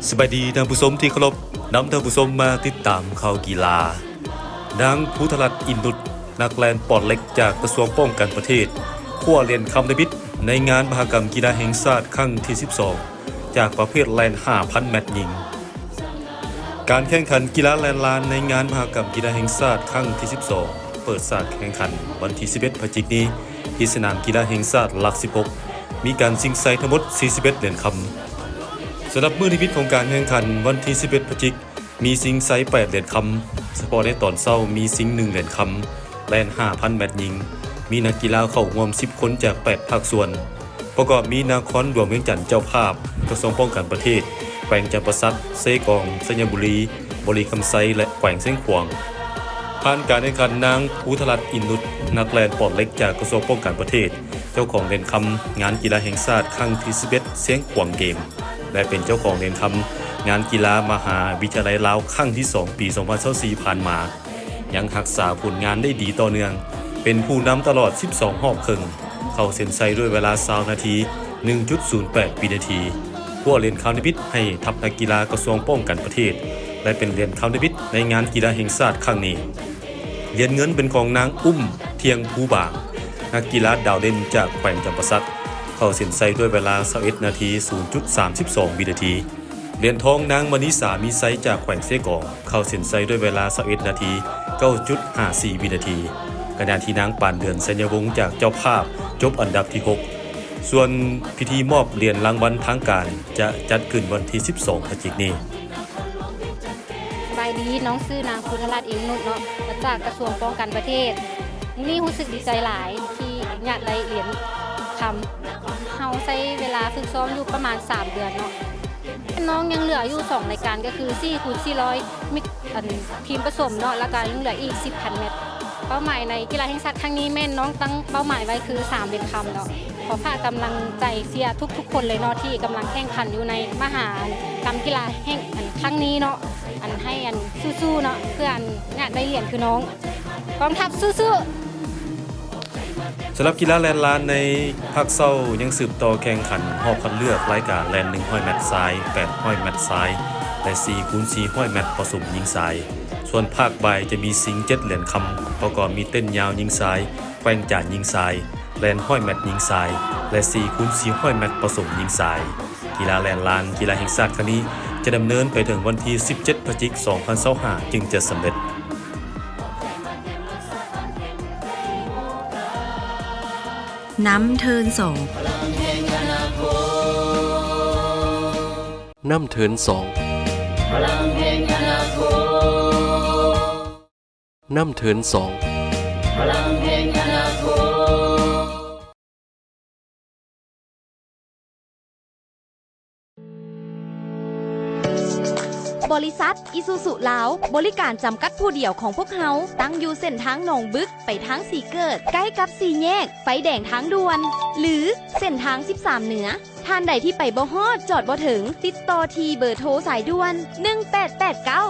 ສະບາຍດີທ່ານຜູ້ຊົມທີ່ເຄົາລົບ, ນຳທ່ານຜູ້ຊົມມາຕິດຕາມຂ່າວກິລາ. ນາງພູທະລັດ ອິນນຸດ ນັກແລ່ນປ່ອນເຫຼັກຈາກກະຊວງປ້ອງກັນປະເທດ ຄວ້າຫຼຽນຄຳທຳອິດໃນງານມະຫະກຳກິລາແຫ່ງຊາດຄັ້ງທີສິບສອງ ຈາກປະເພດແລ່ນຫ້າພັນແມັດຍິງ. ການແຂ່ງຂັນກິລາແລ່ນລານໃນງານມະຫະກຳກິລາແຫ່ງຊາດຄັ້ງທີສິບສອງ ເປີດສາດແຂ່ງຂັນວັນທີສິບເອັດ ພະຈິກນີ້ ທີ່ສະໜາມກິລາແຫ່ງຊາດຫຼັກສິບຫົກ ມີການຊິງໄຊທັງໝົດສີ່ສິບເອັດຫຼຽນຄຳ. ສຳລັບມື້ນິມິດຂອງການແຂ່ງຂັນວັນທີສິບເອັດ ພະຈິກ ມີຊິງໄຊແປດຫຼຽນຄຳ, ສະເພາະໃນຕອນເຊົ້າມີຊິງໜຶ່ງຫຼຽນຄຳ ແລ່ນຫ້າພັນແມັດຍິງ, ມີນັກກິລາເຂົ້າຮ່ວມສິບຄົນຈາກແປດພາກສ່ວນ ປະກອບມີນະຄອນຫຼວງວຽງຈັນເຈົ້າພາບ, ກະຊວງປ້ອງກັນປະເທດ, ແຂວງຈຳປາສັກ, ເຊກອງ, ໄຊຍະບູລີ, ບໍລິຄຳໄຊ ແລະ ແຂວງຊຽງຂວາງ. ຜ່ານການແຂ່ງຂັນ, ນາງ ພູທະລັດ ອິນນຸດ ນັກແລ່ນປ່ອນເຫຼັກຈາກກະຊວງປ້ອງກັນປະເທດ, ເຈົ້າຂອງຫຼຽນຄຳງານກິລາແຫ່ງຊາດຄັ້ງທີສິບເອັດ ຊຽງຂວາງເກມ ແລະ ເປັນເຈົ້າຂອງຫຼຽນຄຳງານກິລາມະຫາວິທະຍາໄລລາວຄັ້ງທີສອງ ປີສອງພັນຊາວສີ່ ຜ່ານມາ ຍັງຮັກສາຜົນງານໄດ້ດີຕໍ່ເນື່ອງ, ເປັນຜູ້ນຳຕະຫຼອດສິບສອງຮອບເຄິ່ງ, ເຂົ້າເສັ້ນໄຊດ້ວຍເວລາຊາວນາທີ ໜຶ່ງຈຸດສູນແປດວິນາທີ, ຄວ້າຫຼຽນຄຳທຳອິດໃຫ້ທັບນັກກິລາກະຊວງປ້ອງກັນປະເທດ ແລະ ເປັນຫຼຽນຄຳທຳອິດໃນງານກິລາແຫ່ງຊາດຄັ້ງນີ້. ຫຼຽນເງິນເປັນຂອງນາງ ອຸ້ມ ທ່ຽງພູບາງ, ນັກກິລາດາວເດັ່ນຈາກແຂວງຈຳປາສັກ, ເຂົ້າເສັ້ນໄຊດ້ວຍເວລາຊາວເອັດນາທີ ສູນຈຸດສາມສິບສອງວິນາທີ. ຫຼຽນທອງນາງ ມະນີສາ ມີໄຊ ຈາກແຂວງເຊກອງ, ເຂົ້າເສັ້ນໄຊດ້ວຍເວລາຊາວເອັດນາທີ ເກົ້າຈຸດຫ້າສີ່ວິນາທີ, ຂະນະທີ່ນາງ ປານເດືອນ ໄຊຍະວົງ ຈາກເຈົ້າພາບ ຈົບອັນດັບທີຫົກ. ສ່ວນພິທີມອບຫຼຽນລາງວັນທາງການຈະຈັດຂຶ້ນວັນທີສິບສອງ ພະຈິກນີ້. ສະບາຍດີ, ນ້ອງຊື່ນາງ ພູທະລັດ ອິນນຸດ ເນາະ, ມາຈາກກະຊວງປ້ອງກັນປະເທດ. ມື້ນີ້ຮູ້ສຶກດີໃຈຫຼາຍທີ່ຍາກໄດ້ຫຼຽນຄຳ. ເຮົາໃຊ້ເວລາຝຶກຊ້ອມຢູ່ປະມານສາມເດືອນເນາະ. ນ້ອງຍັງເຫຼືອຢູ່ສອງລາຍການ ກໍຄືສີ່ຄູນສີ່ຮ້ອຍ ມິກ ອັນ ທີມປະສົມເນາະ, ແລ້ວກໍຍັງເຫຼືອອີກສິບພັນແມັດ. ເປົ້າໝາຍໃນກິລາແຫ່ງຊາດຄັ້ງນີ້ແມ່ນນ້ອງຕັ້ງເປົ້າໝາຍໄວ້ຄືສາມຫຼຽນຄຳເນາະ. ຂໍຝາກກຳລັງໃຈເຊຍທຸກໆຄົນເລີຍເນາະ ທີ່ກຳລັງແຂ່ງຂັນຢູ່ໃນມະຫະກຳກິລາແຫ່ງ ອັນ ຄັ້ງນີ້ເນາະ, ອັນ ໃຫ້ ອັນ ສູ້ໆເນາະ ເພື່ອ ອັນ ຢາກໄດ້ຫຼຽນຄືນ້ອງ. ກອງທັບສູ້ໆ. ສຳລັບກິລາແລ່ນລານໃນພາກເຊົ້າຍັງສືບຕໍ່ແຂ່ງຂັນຮອບຄັດເລືອກລາຍການແລ່ນໜຶ່ງຮ້ອຍແມັດຊາຍ, ແປດຮ້ອຍແມັດຊາຍ ແລະ ສີ່ຄູນສີ່ຮ້ອຍແມັດປະສົມຍິງຊາຍ. ສ່ວນພາກບ່າຍຈະມີຊິງເຈັດຫຼຽນຄຳ ປະກອບມີເຕັ້ນຍາວຍິງຊາຍ, ແກວ່ງຈານຍິງຊາຍ, ແລ່ນຮ້ອຍແມັດຍິງຊາຍ ແລະ ສີ່ຄູນສີ່ຮ້ອຍແມັດປະສົມຍິງຊາຍ. ກິລາແລ່ນລານ ກິລາແຫ່ງຊາດຄັ້ງນີ້ຈະດຳເນີນໄປເຖິງວັນທີສິບເຈັດ ພະຈິກ ສອງພັນຊາວຫ້າ ຈຶ່ງຈະສຳເລັດ. ນຳເທີນສອງ ນຳເທີນສອງ ນຳເທີນສອງ. ບໍລິສັດ ອີຊູຊູ ລາວ ບໍລິການ ຈຳກັດຜູ້ດຽວຂອງພວກເຮົາ ຕັ້ງຢູ່ເສັ້ນທາງໜອງບຶກ ໄປທາງສີເກີດ ໃກ້ກັບສີ່ແຍກໄຟແດງທາງດ່ວນ ຫຼື ເສັ້ນທາງສິບສາມເໜືອ. ທ່ານໃດທີ່ໄປບໍ່ຮອດ ຈອດບໍ່ເຖິງ ຕິດຕໍ່ທີ່ເບີໂທສາຍດ່ວນ ໜຶ່ງແປດແປດເກົ້າ.